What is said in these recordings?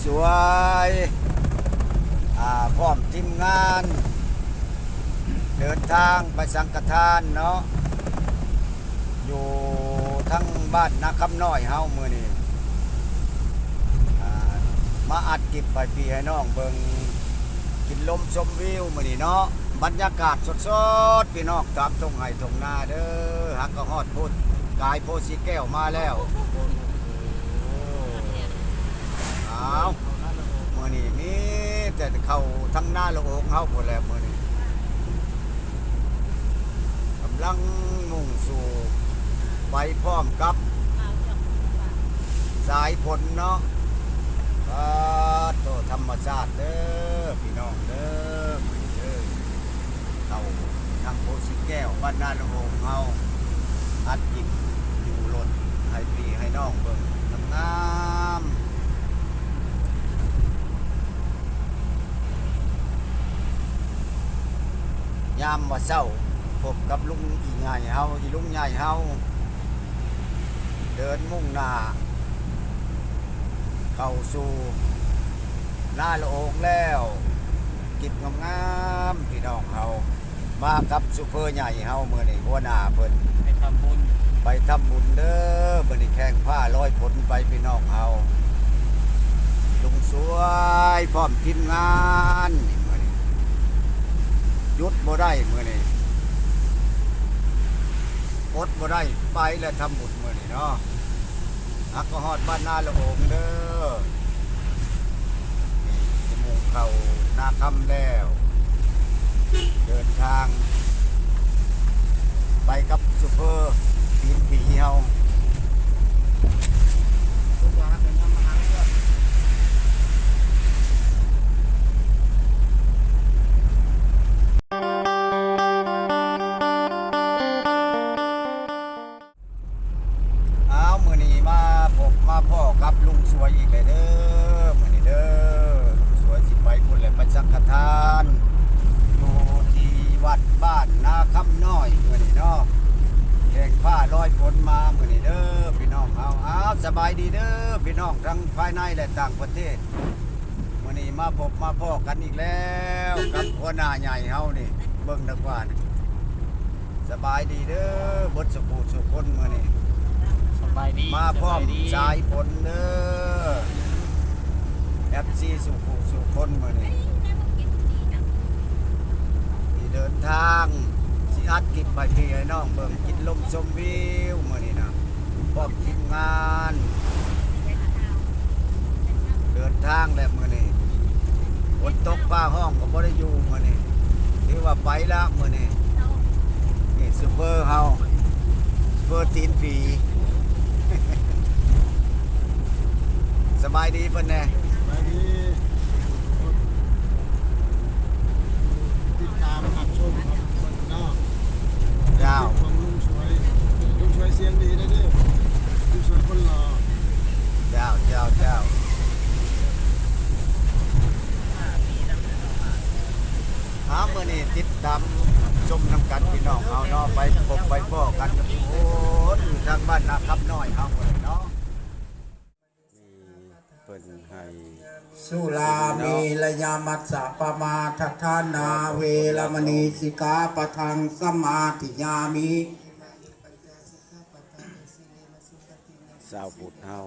ສວຍ ອາ ພ້ອມທີມງານ ເດີນທາງໄປສັງຄະທານເນາະ ຢູ່ທາງບ້ານນາຄຳນ້ອຍເຮົາມື້ນີ້ ອາ ມາອັດຄລິບໃຫ້ພີ່ໃຫ້ນ້ອງເບິ່ງ ກິນລົມຊົມວິວມື້ນີ້ເນາະ ບັນຍາກາດສົດໆ ພີ່ນ້ອງຕາມທົ່ງໄຮ່ທົ່ງນາເດີ ຫາກະຮອດພຸ້ນ ກາຍໂພສີແກ້ວມາແລ້ວ. ອ້າວ ມື້ນີ້ມີແຕ່ເຂົ້າທາງນາລະໂອງເຮົາພຸ້ນແຫຼະມື້ນີ້ ກຳລັງມຸ່ງສູ່ໄປພ້ອມກັບສາຍຝົນເນາະ ປາດໂທ້ ທຳມະຊາດເດີ ພີ່ນ້ອງເດີ ມື້ນີ້ເດີ ເຂົ້າທາງໂພສີແກ້ວ ບ້ານນາລະໂອງເຮົາ ອັດຄລິບຢູ່ລົດໃຫ້ພີ່ໃຫ້ນ້ອງເບິ່ງງາມໆ ຍາມວ່າເຊົ້າ ພົບກັບລຸງອີ່ໃຫຍ່ເຮົາ ອີລຸງໃຫຍ່ເຮົາ ເດີນມຸ່ງໜ້າເຂົ້າສູ່ນາລະໂອງແລ້ວ ຄລິບງາມໆ ພີ່ນ້ອງເຮົາ ມາກັບຊູເຟີໃຫຍ່ເຮົາມື້ນີ້ ຫົວໜ້າເພິ່ນ ໄປທຳບຸນ ໄປທຳບຸນເດີ ມື້ນີ້ແຂ່ງຟ້າລອຍຝົນໄປພີ່ນ້ອງເຮົາ ລຸງສວຍພ້ອມທີມງານນີ້ ມື້ນີ້ຢຸດບໍ່ໄດ້ ມື້ນີ້ອົດບໍ່ໄດ້ ໄປແລ້ວທຳບຸນມື້ນີ້ເນາະ. ຫາກະຮອດບ້ານນາລະໂອງເດີ ນີ້ຊິມຸ່ງເຂົ້ານາຄຳແລ້ວ ເດີນທາງໄປກັບຊູເຟີຕີນຜີເຮົາ. ອ້າວ ມື້ນີ້ມາພົບມາພໍ້ກັບລຸງສວຍອີກແລ້ວເດີ ມື້ນີ້ເດີ ລຸງສວຍຊິໄປພຸ້ນແຫຼະ ໄປສັງຄະທານ ຢູ່ທີ່ວັດບ້ານນາຄຳນ້ອຍມື້ນີ້ເນາະ ແຂ່ງຟ້າລອຍຝົນມາມື້ນີ້ເດີ ພີ່ນ້ອງເຮົາ. ອ້າວ ສະບາຍດີເດີ ພີ່ນ້ອງທັງພາຍໃນ ແລະ ຕ່າງປະເທດ ມື້ນີ້ມາພົບມາພໍ້ກັນອີກແລ້ວກັບຫົວໜ້າໃຫຍ່ເຮົານີ້ ເບິ່ງດາກວ່ານີ້ ສະບາຍດີເດີ ເບິດສູ່ຜູ້ສູ່ຄົນມື້ນີ້ ສະບາຍດີ ມາພ້ອມ ສະບາຍດີ ສາຍຝົນເດີ ເອັຟຊີສູ່ຜູ້ສູ່ຄົນມື້ນີ້ ທີ່ເດີນທາງ ຊິອັດຄລິບໃຫ້ພີ່ໃຫ້ນ້ອງເບິ່ງ ກິນລົມຊົມວິວມື້ນີ້ນະ ພ້ອມທີມງານ ເດີນທາງແລ້ວມື້ນີ້ ຝົນຕົກຟ້າຮ້ອງກໍບໍ່ໄດ້ຢູ່ມື້ນີ້ ຖືວ່າໄປລະມື້ນີ້. ນີ້ຊູເຟີເຮົາ ຊູເຟີຕີນຜີ ສະບາຍດີເພິ່ນແດ່ ສະບາຍດີ ຕິດຕາມຮັບຊົມເນາະ ເຈົ້າ ຂອງລຸງສວຍ ລຸງສວຍສຽງດີເດີ ລຸງສວຍຄົນຫຼໍ່ ເຈົ້າ ເຈົ້າ ເຈົ້າ. ອ້າວ ມື້ນີ້ຕິດຕາມຊົມນຳກັນພີ່ນ້ອງເຮົາເນາະ ໄປພົບໄປພໍ້ກັນ ໂອ້ ຢູ່ທາງບ້ານນາຄຳນ້ອຍເຮົາພຸ້ນເນາະ ມີເພິ່ນໃຫ້ ສຸລາເມລະຍະມັດສະປະມາທະຖານາ ເວລະມະນີ ສິກຂາປະທັງ ສະມາທິຍາມິ. ຊາວພຸດເຮົາ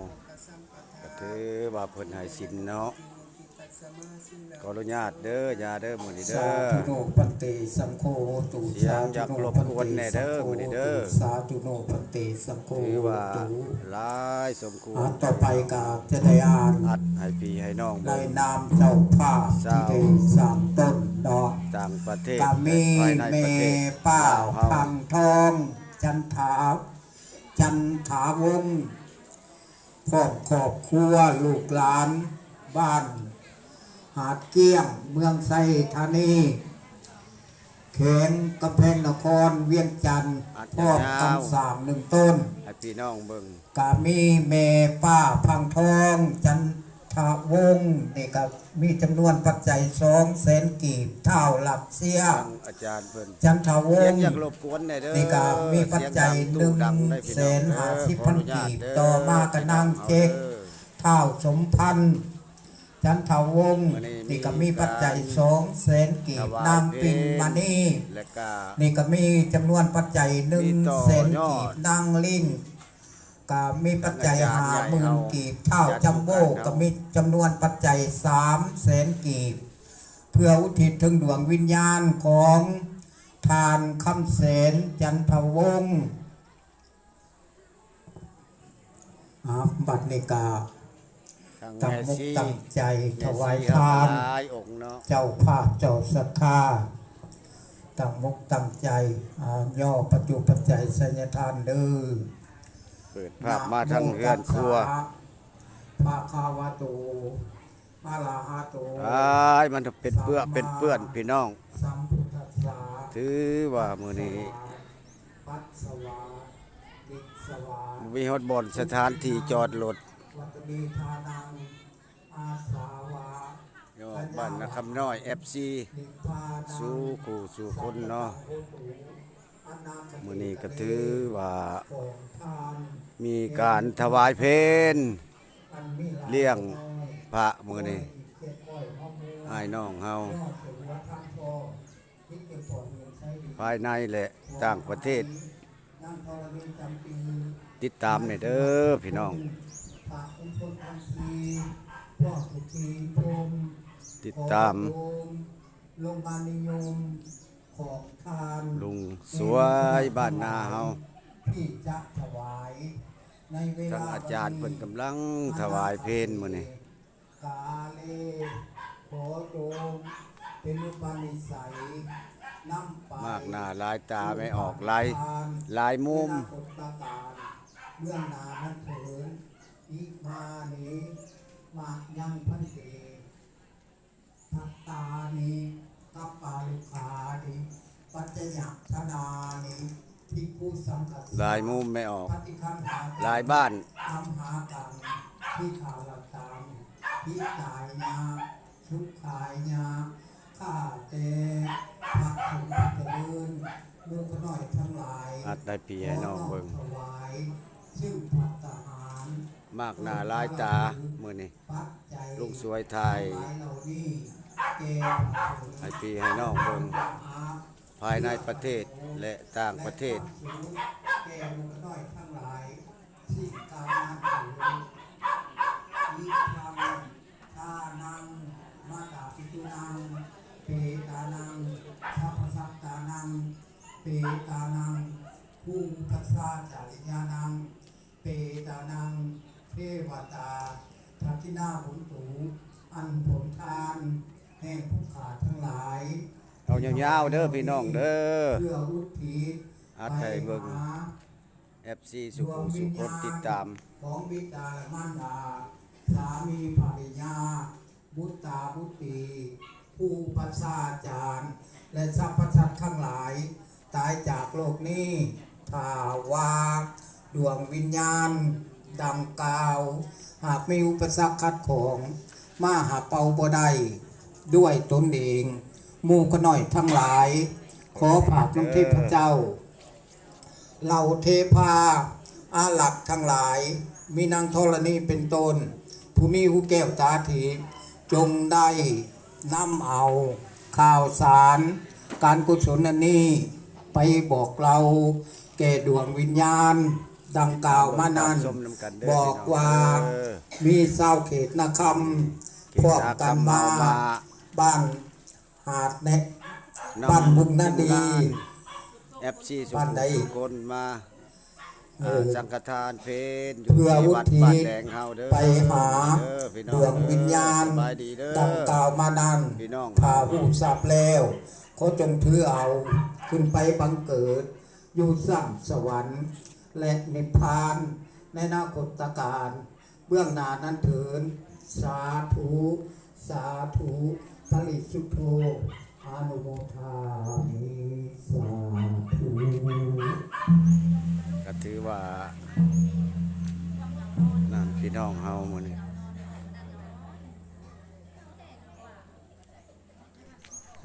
ກໍຖືວ່າເພິ່ນໃຫ້ສິນເນາະ ຂໍອະນຸຍາດເດີ ຢ່າເດີ ມື້ນີ້ເດີ ສາທຸໂນ ພັນເຕ ສັງໂຄໂຫຕຸ ສຽງຢາກລົບກວນແດ່ເດີ ມື້ນີ້ເດີ ສາທຸໂນ ພັນເຕ ສັງໂຄໂຫຕຸ ຖືວ່າຫຼາຍສົມຄວນ ອັດຕໍ່ໄປກໍຈະໄດ້ອ່ານ ອັດໃຫ້ພີ່ໃຫ້ນ້ອງເບິ່ງ ລາຍນາມເຈົ້າພາບທີ່ໄດ້ສ້າງຕົນເນາະ ຕ່າງປະເທດ ກໍມີ ແລະ ພາຍໃນປະເທດ ແມ່ປ້າ ລາວເຮົາ ພັງທອງ ຈັນທາ ຈັນທາວົງ ພ້ອມຄອບຄົວ ລູກຫຼານ ບ້ານຫາດກ້ຽງ ເມືອງໄຊທານີ ແຂວງກຳແພງນະຄອນ ວຽງຈັນ ພ້ອມກຳສາງໜຶ່ງຕົນ ໃຫ້ພີ່ນ້ອງເບິ່ງ ກະມີແມ່ປ້າພັງທອງ ຈັນທະວົງ ນີ້ກະມີຈຳນວນປັດໄຈສອງແສນກີບ ທ້າວລັດເຊຍ ອາຈານເພິ່ນ ຈັນທະວົງ ສຽງຢາກລົບກວນແດ່ເດີ ນີ້ກະມີປັດໄຈໜຶ່ງແສນຫ້າສິບພັນກີບ ຕໍ່ມາກະນາງເຈັກ ທ້າວສົມພັນ ຈັນທະວົງ ນີ້ກໍມີປັດໄຈສອງແສນກີບ, ນາງປິນມະນີ ແລະກະນີ້ກໍມີຈຳນວນປັດໄຈໜຶ່ງແສນກີບ, ນາງລິງ ກໍມີປັດໄຈຫ້າໝື່ນກີບ, ທ້າວຈຳໂບ້ກໍມີຈຳນວນປັດໄຈສາມແສນກີບ ເພື່ອອຸທິດເຖິງດວງວິນຍານຂອງທ່ານ ຄຳແສນ ຈັນທະວົງ. ອ່າ ບັດນີ້ກໍຕັ້ງອົກຕັ້ງໃຈຖວາຍທານ ເຈົ້າພາບເຈົ້າສັດທາ ຕັ້ງອົກຕັ້ງໃຈ ອ່າ ຍໍປັດຈຸປັດໄຈໄຊຍະທານເດີ. ເປີດພາບມາທາງເຮືອນຄົວ ພະຄະວະໂຕ ອະລະຫະໂຕ ອ້າຍ ມັນເປັນເປື້ອນ ເປັນເປື້ອນ ພີ່ນ້ອງ ສຳພຸດທັດສະ ຖືວ່າມື້ນີ້ ປັດສະວາ ເປັນສະວາ ມີຮອດບ່ອນສະຖານທີ່ຈອດລົດ ວັດເມທານັງ ອາສາວາ ຍອດບ້ານນາຄຳນ້ອຍ ເອັຟຊີ ສູ່ຄູ່ສູ່ຄົນເນາະ. ມື້ນີ້ກໍຖືວ່າມີການຖວາຍເພນລ້ຽງພະມື້ນີ້ ອ້າຍນ້ອງເຮົາ ພາຍໃນ ແລະ ຕ່າງປະເທດ ຕິດຕາມແດ່ເດີພີ່ນ້ອງ ຕິດຕາມລຸງສວຍບ້ານນາເຮົາ ທີ່ຈະຖວາຍໃນເວລາ ທາງອາຈານເພິ່ນກຳລັງຖວາຍເພນມື້ນີ້ ກາເລ ຂໍຈົ່ງເປັນອຸປະນິໄສ ນຳໄປ ມາກໜ້າຫຼາຍຕາແມ່ອອກຫຼາຍ ຫຼາຍມຸມ ເບື້ອງໜ້ານັ້ນເທີນ ອິມານິ ມະຍັງ ພັນເຕ ພັດຕານິ ກັບປາລຸຄານິ ປັດຈະຍະທະນານິ ພິກຂຸສັງຄະສາ ຫຼາຍມຸມແມ່ອອກ ຫຼາຍບ້ານ ອັມຫາກັງ ວິຄາລະຕັງ ຫິຕາຍະ ສຸຂາຍະ ຂ້າແຕ່ພະສົງຜູ້ຈະເລີນ ໝູ່ຂ້ານ້ອຍທັງຫຼາຍ ອັດໃຫ້ພີ່ໃຫ້ນ້ອງເບິ່ງ ຂໍນ້ອມຖວາຍ ຊຶ່ງພັດຕາຫານ ມາກໜ້າຫຼາຍຕາມື້ນີ້ ລຸງສວຍຖ່າຍໃຫ້ພີ່ໃຫ້ນ້ອງເບິ່ງ ພາຍໃນປະເທດ ແລະ ຕ່າງປະເທດ ແກ່ໝູ່ຂ້ານ້ອຍທັງຫຼາຍ ທີ່ການນັບຖື ອິທັງ ທານັງ ມາຕາປິຕຸນັງ ເປຕານັງ ສັບພະສັດຕານັງ ເປຕານັງ ພູປັດຊາຈາລິຍານັງ ເປຕານັງ ເທວະຕາ ທັກຂິນາຫົນຕຸ ອັນຜົນທານແຫ່ງຜູ້ຂ້າທັງຫຼາຍ ເອົາຍາວໆເດີພີ່ນ້ອງເດີ ເພື່ອອຸທິດ ອັດໃຫ້ເບິ່ງ ເອັຟຊີ ສູ່ຜູ້ສູ່ຄົນຕິດຕາມ ຂອງບິດາແລະມານດາ ສາມີພະລິຍາ ບຸດຕາບຸດຕີ ຄູປະຊາອາຈານ ແລະ ສັບພະສັດທັງຫຼາຍ ຕາຍຈາກໂລກນີ້ ຖ້າວ່າດວງວິນຍານດັ່ງກ່າວ ຫາກມີອຸປະສັກຂັດຂ້ອງ ມາຫາເປົ່າບໍ່ໄດ້ດ້ວຍຕົນເອງ ໝູ່ຂ້ານ້ອຍທັງຫຼາຍ ຂໍພາບນຳເທບພະເຈົ້າ ເຫຼົ່າເທພາອາລັກທັງຫຼາຍ ມີນາງທໍລະນີເປັນຕົ້ນ ຜູ້ມີຫູແກ້ວຕາທິບ ຈົ່ງໄດ້ນຳເອົາຂ່າວສານການກຸສົນອັນນີ້ ໄປບອກເລົ່າແກ່ດວງວິນຍານດັ່ງກ່າວມານັ້ນ ບອກວ່າມີຊາວເຂດນາຄຳ ພ້ອມກັນມາ ບ້ານ ຫາດແນະ ບ້ານບຸງນາດີ ເອັຟຊີ ສູ່ຜູ້ສູ່ຄົນມາ ເອີ ອ່າ ສັງຄະທານເພນຢູ່ ເພື່ອອຸທິດ ທີ່ວັດບ້ານແດງເຮົາເດີ ໄປຫາ ເດີພີ່ນ້ອງ ດວງວິນຍານ ເດີ ສະບາຍດີເດີ ດັ່ງກ່າວມານັ້ນ ພີ່ນ້ອງ ຖ້າຮູ້ຊາບແລ້ວ ຂໍຈົ່ງຖືເອົາຂຶ້ນໄປບັງເກີດຢູ່ຊັ້ນສະຫວັນ ແລະ ນິບພານ ໃນອະນາຄົດຕະການ ເບື້ອງໜ້ານັ້ນເທີນ ສາທຸ ສາທຸ ປະລິສຸດໂທ ອະນຸໂມທາມິ ສາທຸ. ກໍຖືວ່ານັ້ນ ພີ່ນ້ອງເຮົາມື້ນີ້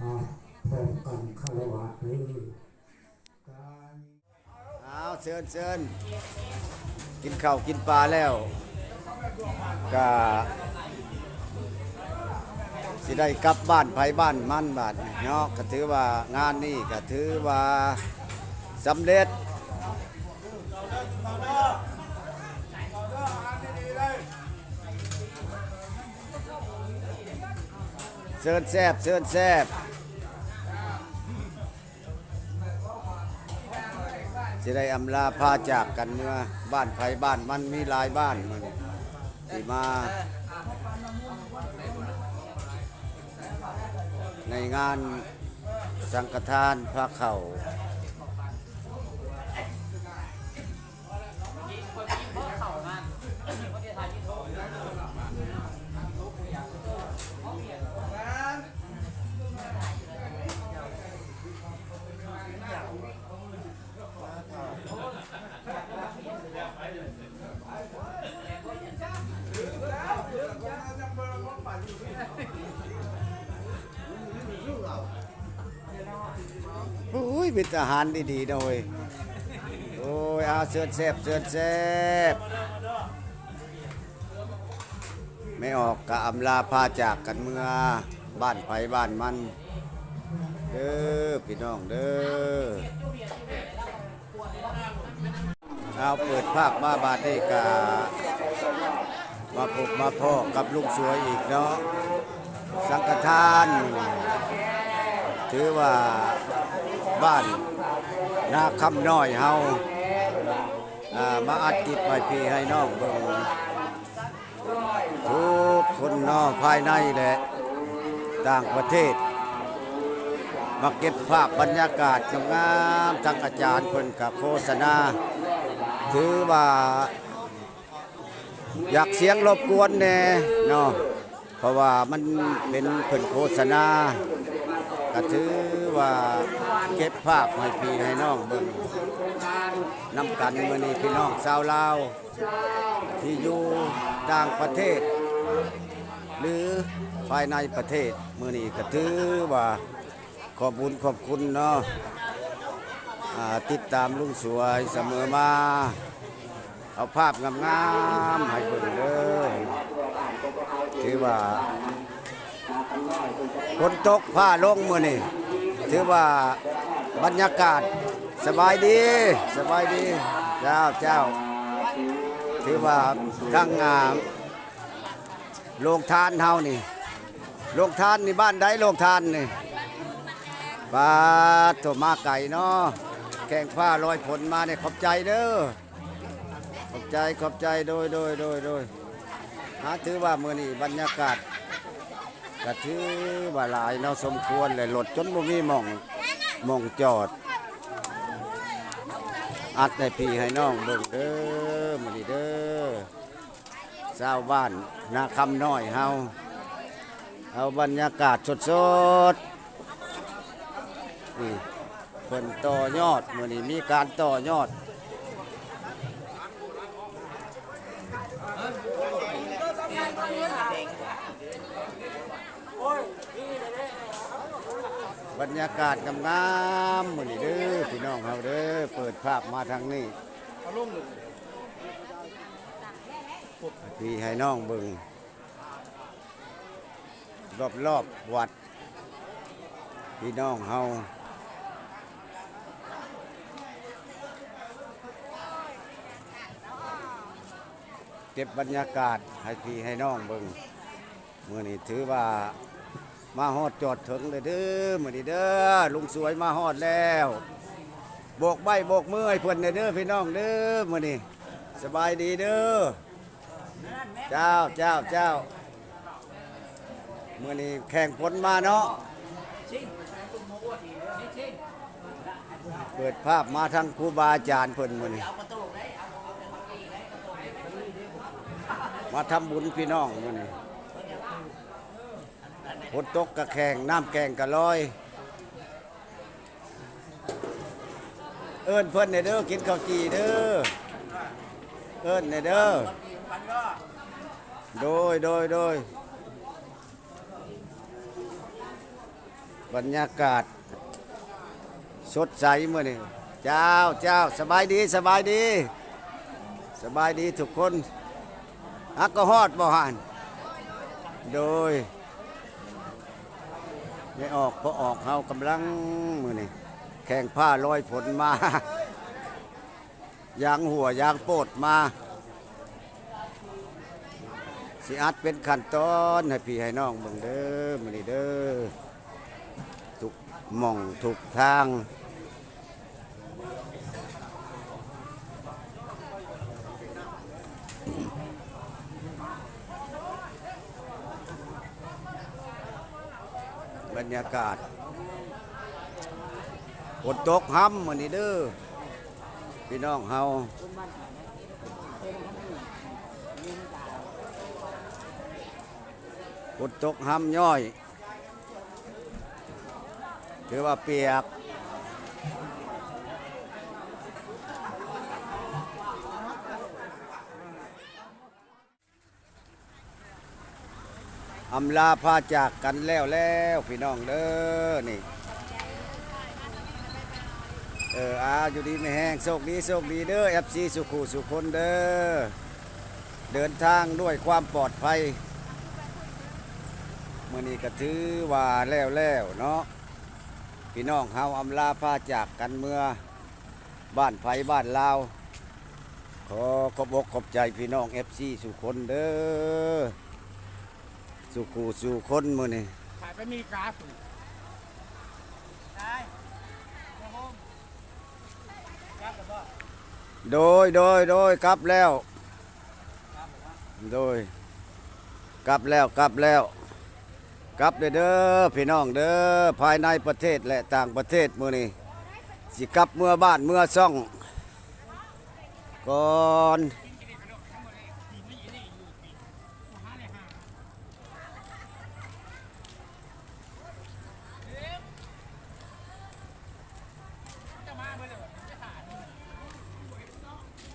ອ່າ ພ້ອມກັນຄາລະວະເດີ. ອ້າວ ເຊີນ ເຊີນ ກິນເຂົ້າກິນປາແລ້ວ ກະ ຊິໄດ້ກັບບ້ານໃຜບ້ານມັນບາດນີ້ເນາະ. ກໍຖືວ່າງານນີ້ກໍຖືວ່າສຳເລັດ. ເຊີນແຊບ ເຊີນແຊບ. ຊິໄດ້ອຳລາພາຈາກກັນເມືອ ບ້ານໃຜບ້ານມັນ. ມີຫຼາຍບ້ານມື້ນີ້ທີ່ມາໃນງານສັງຄະທານພາເຂົ້າ. ໂອ້ຍ ເປັນອາຫານດີໆເນາະເວີຍ. ໂອ້ຍ ອາ ເຊີນແຊບ ເຊີນແຊບ. ແມ່ອອກກະອຳລາພາຈາກກັນເມືອ ບ້ານໃຜບ້ານມັນເດີ ພີ່ນ້ອງເດີ. ເອົາ ເປີດພາບມາບາດນີ້ກະມາພົບມາພໍ້ກັບລຸງສວຍອີກເນາະ. ສັງຄະທານ ຖືວ່າບ້ານນາຄຳນ້ອຍເຮົາ ອາ ມາອັດຄລິບໃຫ້ພີ່ໃຫ້ນ້ອງເບິ່ງ ທຸກຄົນເນາະ ພາຍໃນ ແລະ ຕ່າງປະເທດ ມາເກັບພາບບັນຍາກາດງາມໆ. ທາງອາຈານເພິ່ນກະໂຄສະນາ ຖືວ່າຢາກສຽງລົບກວນແດ່ເນາະ ເພາະວ່າມັນເປັນເພິ່ນໂຄສະນາ ກະຖືວ່າເກັບພາບໃຫ້ພີ່ໃຫ້ນ້ອງເບິ່ງນຳກັນ. ມື້ນີ້ພີ່ນ້ອງຊາວລາວ ທີ່ຢູ່ຕ່າງປະເທດ ຫຼື ພາຍໃນປະເທດ ມື້ນີ້ກະຖືວ່າຂອບບຸນຂອບຄຸນເນາະ ອາ ຕິດຕາມລຸງສວຍສະເໝີມາ ເອົາພາບງາມໆໃຫ້ເບິ່ງເດີ. ຖືວ່າ ຝົນຕົກຟ້າລົງມື້ນີ້ ຖືວ່າບັນຍາກາດສະບາຍດີ ສະບາຍດີ ເຈົ້າ ເຈົ້າ. ຖືວ່າທັງ ອາ ໂຮງທານເຮົານີ້ ໂຮງທານນີ້ບ້ານໃດ ໂຮງທານນີ້? ປາດໂທ້ ມາໄກເນາະ ແຂ່ງຟ້າລອຍຝົນມານີ້ ຂອບໃຈເດີ. ຂອບໃຈ ຂອບໃຈ ໂດຍ ໂດຍ ໂດຍ ໂດຍ. ອາ ຖືວ່າມື້ນີ້ບັນຍາກາດກະຖືວ່າຫຼາຍເນາະ ສົມຄວນ ແລະ ລົດຈົນບໍ່ມີໝ່ອງ ໝ່ອງຈອດ. ອັດໃຫ້ພີ່ໃຫ້ນ້ອງເບິ່ງເດີ ມື້ນີ້ເດີ ຊາວບ້ານນາຄຳນ້ອຍເຮົາ ເອົາບັນຍາກາດສົດໆ ນີ້ ເພິ່ນຕໍ່ຍອດ ມື້ນີ້ມີການຕໍ່ຍອດ ບັນຍາກາດງາມໆ ມື້ນີ້ເດີ ພີ່ນ້ອງເຮົາເດີ. ເປີດພາບມາທາງນີ້ ພີ່ໃຫ້ນ້ອງເບິ່ງ ລອບໆວັດ ພີ່ນ້ອງເຮົາເກັບບັນຍາກາດໃຫ້ພີ່ໃຫ້ນ້ອງເບິ່ງ. ມື້ນີ້ຖືວ່າມາຮອດຈອດເຖິງເລີຍເດີ ມື້ນີ້ເດີ ລຸງສວຍມາຮອດແລ້ວ. ໂບກໄມ້ໂບກມືໃຫ້ເພິ່ນແດ່ເດີ ພີ່ນ້ອງເດີ ມື້ນີ້. ສະບາຍດີເດີ ເຈົ້າ ເຈົ້າ ເຈົ້າ. ມື້ນີ້ແຂ່ງຝົນມາເນາະ ເປີດພາບມາທາງຄູບາອາຈານເພິ່ນມື້ນີ້ ມາທຳບຸນພີ່ນ້ອງມື້ນີ້. ຝົນຕົກກະແຂ່ງ ນ້ຳແກ່ງກະລອຍ. ເອີ້ນເພິ່ນແດ່ເດີ ກິນເຂົ້າຈີ່ເດີ ເອີ້ນແດ່ເດີ. ໂດຍ ໂດຍ ໂດຍ. ບັນຍາກາດສົດໃສມື້ນີ້. ເຈົ້າ ເຈົ້າ ສະບາຍດີ ສະບາຍດີ ສະບາຍດີທຸກຄົນ. ອາ ກໍຮອດບໍ່ຫັ້ນ? ໂດຍ. ແມ່ອອກ ພໍ່ອອກເຮົາກຳລັງ ມື້ນີ້ແຂ່ງພ້າລອຍຝົນມາ ຢາງຫົວຢາງໂປດມາ ຊິອັດເປັນຂັ້ນຕອນໃຫ້ພີ່ໃຫ້ນ້ອງເບິ່ງເດີ ມື້ນີ້ເດີ ທຸກໝ່ອງທຸກທາງ. ບັນຍາກາດຝົນຕົກຮຳມື້ນີ້ເດີ ພີ່ນ້ອງເຮົາ ຝົນຕົກຮຳຍ້ອຍ ຖືວ່າປຽກ. ອຳລາພາຈາກກັນແລ້ວແລ້ວ ພີ່ນ້ອງເດີ ນີ້ ເອີ ອາ ຢູ່ດີມີແຮງ ໂຊກດີ ໂຊກດີເດີ ເອັຟຊີ ສູ່ຄູ່ສູ່ຄົນເດີ ເດີນທາງດ້ວຍຄວາມປອດໄພ. ມື້ນີ້ກໍຖືວ່າແລ້ວແລ້ວເນາະ ພີ່ນ້ອງເຮົາອຳລາພາຈາກກັນເມືອ ບ້ານໃຜບ້ານລາວ. ຂໍຂອບອົກຂອບໃຈພີ່ນ້ອງເອັຟຊີສູ່ຄົນເດີ ສູ່ຄູ່ສູ່ຄົນມື້ນີ້ ຂາຍໄປເມກາພຸ້ນ ໄປ ໂກໂຮມ ກັບແລ້ວບໍ່? ໂດຍ ໂດຍ ໂດຍ ກັບແລ້ວ ໂດຍ ກັບແລ້ວ ກັບແລ້ວ. ກັບເດີ ເດີ ພີ່ນ້ອງເດີ ພາຍໃນປະເທດ ແລະ ຕ່າງປະເທດ ມື້ນີ້ຊິກັບເມືອບ້ານເມືອຊ່ອງກ່ອນ.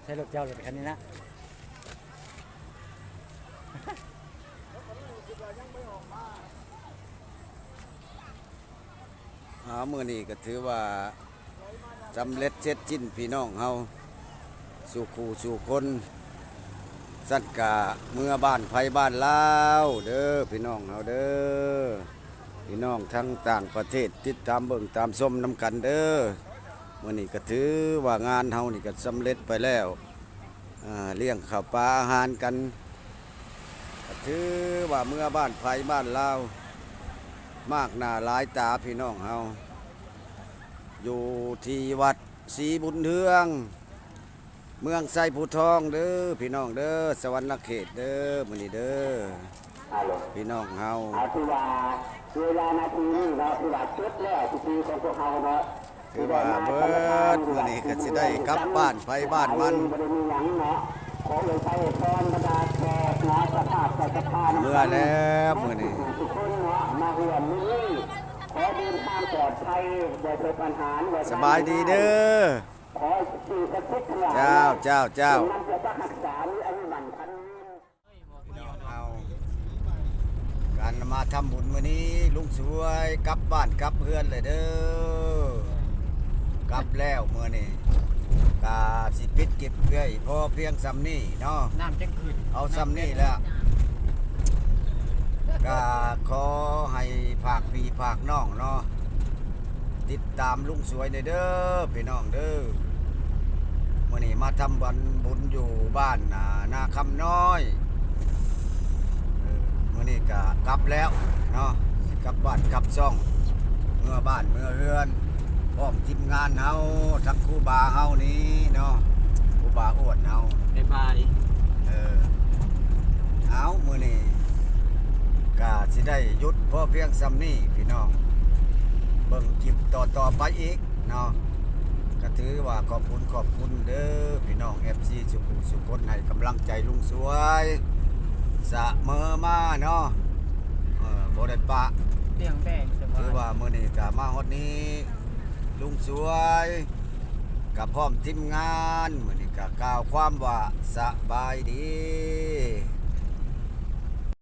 ໃຊ້ລົດເຈົ້າ ລົດຄັນນີ້ນະ. ອ່າ ມື້ນີ້ກໍຖືວ່າສຳເລັດເສັດສິ້ນ ພີ່ນ້ອງເຮົາສູ່ຄູ່ສູ່ຄົນ. ຊັ້ນກະເມືອບ້ານໃຜບ້ານລາວເດີ ພີ່ນ້ອງເຮົາເດີ ພີ່ນ້ອງທັງຕ່າງປະເທດ ຕິດຕາມເບິ່ງຕາມຊົມນຳກັນເດີ. ມື້ນີ້ກໍຖືວ່າງານເຮົານີ້ກໍສຳເລັດໄປແລ້ວ ອ່າ ລ້ຽງເຂົ້າປາອາຫານກັນ ກໍຖືວ່າເມືອບ້ານໃຜບ້ານລາວ ມາກໜ້າຫຼາຍຕາ ພີ່ນ້ອງເຮົາ ຢູ່ທີ່ວັດສີບຸນເຮືອງ ເມືອງໄຊພູທອງເດີ ພີ່ນ້ອງເດີ ສະຫວັນນະເຂດເດີ ມື້ນີ້ເດີ ພີ່ນ້ອງເຮົາ. ຖືວ່າເວລານາທີນີ້ເນາະ ຖືວ່າຈົບແລ້ວພິທີຂອງພວກເຮົາເນາະ ຖືວ່າເບິດມື້ນີ້ກໍຊິໄດ້ກັບບ້ານໃຜບ້ານມັນ ເມືອແລ້ວມື້ນີ້. ສະບາຍດີເດີ. ເຈົ້າ ເຈົ້າ ເຈົ້າ. ພີ່ນ້ອງເຮົາ ການມາທຳບຸນມື້ນີ້ ລຸງສວຍກັບບ້ານກັບເຮືອນເລີຍເດີ ກັບແລ້ວມື້ນີ້ ກະຊິປິດກິບໄວ້ພໍພຽງສ່ຳນີ້ເນາະ ນ້ຳຈັ່ງຂຶ້ນ ເອົາສ່ຳນີ້ແຫຼະ ກະຂໍໃຫ້ຝາກພີ່ຝາກນ້ອງເນາະ ຕິດຕາມລຸງສວຍແດ່ເດີ ພີ່ນ້ອງເດີ. ມື້ນີ້ມາທຳວັນບຸນຢູ່ບ້ານນາ ນາຄຳນ້ອຍ ເອີ ມື້ນີ້ກະກັບແລ້ວເນາະ ຊິກັບບ້ານກັບຊ່ອງ ເມືອບ້ານເມືອເຮືອນ ພ້ອມທີມງານເຮົາ ທັງຄູບາເຮົານີ້ເນາະ ຄູບາອ້ວນເຮົາ ບາຍບາຍ ເອີ ເອົາ ມື້ນີ້ກະຊິໄດ້ຢຸດພໍພຽງສ່ຳນີ້ ພີ່ນ້ອງ ເບິ່ງຄລິບຕໍ່ໆໄປອີກເນາະ. ກະຖືວ່າຂອບຄຸນ ຂອບຄຸນເດີ ພີ່ນ້ອງເອັຟຊີ ສຸຂູສຸຄົນ ໃຫ້ກຳລັງໃຈລຸງສວຍສະເໝີມາເນາະ ເອີ ບໍ່ໄດ້ປະ ຖືວ່າມື້ນີ້ກະມາຮອດນີ້ ລຸງສວຍກະພ້ອມທີມງານ ມື້ນີ້ກະກ່າວຄວາມວ່າສະບາຍດີ.